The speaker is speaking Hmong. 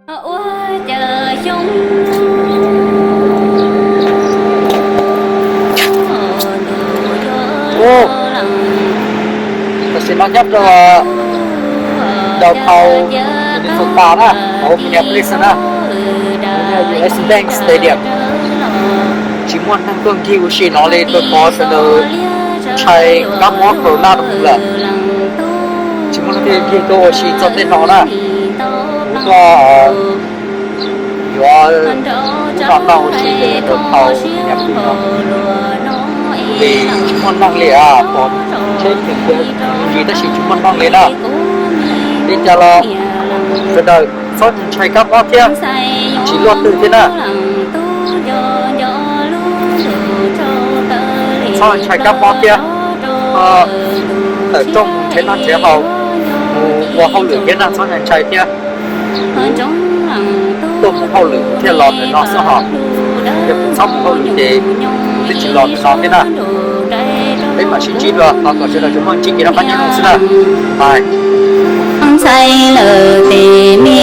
Ua cas xyoo Ub, tam sim no nyob rau downtown Minnesota na, hauv Minneapolis na, U S Bank Stadium. Tsis muaj neeg tuaj ncig ua si no li, rau qhov sawv daws ntshai kab mob corona lawm. Tsis muaj neeg tuaj ncig tuaj ua si txog tej no na. Kuv yuav no no ua si downtown Minneapolis no, vim tsis muaj neeg li, pom tsheb khiav ncig tab sis tsis muaj neeg li na. Li cas los sawv daws txhob ntshai kab mob thiab, tsis luaj twg thiab na. Txhob ntshai kab mob thiab, tawm rooj mus nrhiav noj nrhiav haus, mus ua hauj lwm thiab na, txhob ntshai thiab. Tuaj mus hauj lwm thiaj los ntawm no xwb hos, yog kuv txhob mus hauj lwm ces kuv twb tsis los ntawm no thiab na. Peb mam sib ntsib dua, thov kom sawv daws tsuas muaj ntsib kev noj qab nyob zoo xwb na. Ntxhais lawm tes me